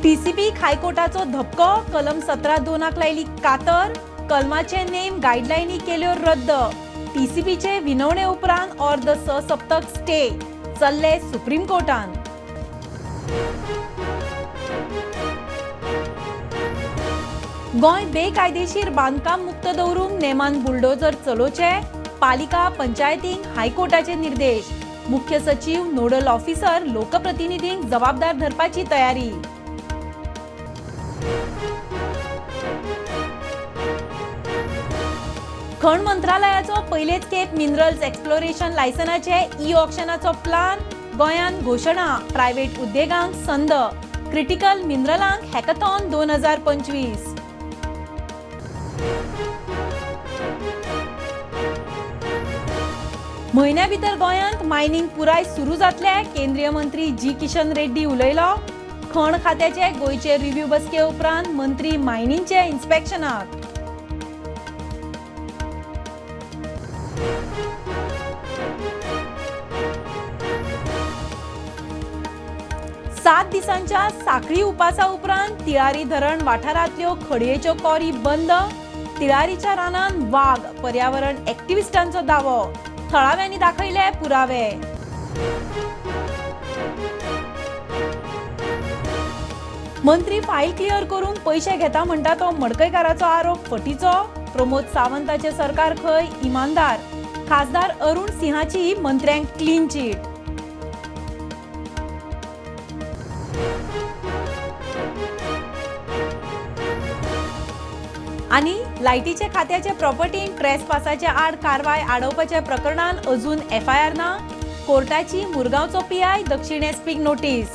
टीसीपीक हायकोर्टाचो धपको. कलम 17(2) लायली कातर. कलमाचे नेम गायडलायनी केल्यो रद्द. टीसीपीचे विनवणे उपरांत अर्द 6 सप्तक स्टे. चल्ले सुप्रीम कोर्टान. गोंय बेकायदेशीर बांदकाम मुक्त दवरूंक नेमान बुलडोजर चलोवचे, पालिका पंचायतींक हायकोर्टाचे निर्देश. मुख्य सचीव, नोडल ऑफिसर, लोकप्रतिनिधींक जबाबदार धरपाची तयारी. खण मंत्रालयाचो पयलेच खेप मिनरल्स एक्सप्लोरेशन लायसनाचे ई ऑक्शनाचो प्लान. गोंयांत घोशणा. प्रायव्हेट उद्देगांक संद. क्रिटिकल मिनरलांक हॅकथॉन 2025. म्हयन्या भितर गोंयांत मायनिंग पुराय सुरू जातले, केंद्रीय मंत्री जी किशन रेड्डी उलयलो. खण खात्याचे गोंयचे रिव्ह्यू बसके उपरांत मंत्री मायनिंगचे इन्स्पेक्शनाक. 7 दिसांच्या साखळी उपासा उपरांत तिळारी धरण वाठारांतल्यो खडयेच्यो कोरी बंद. तिळारीच्या रानान वाग, पर्यावरण एक्टिविस्टांचो दावो. थळाव्यांनी दाखयले पुरावे. मंत्री फायल क्लियर करूंक पयशे घेता म्हणटा तो मडकयकाराचो आरोप फटीचो. प्रमोद सावंताचे सरकार खंय इमानदार. खासदार अरुण सिंहाची मंत्र्यांक क्लीन चीट. आनी लायटीचे खात्याचे प्रॉपर्टीन ट्रेसपासाचे आड कारवाय आडोवपाच्या प्रकरणान अजून एफआयआर ना. कोर्टाची मुरगांवचो पीआय, दक्षिण एसपीक नोटीस.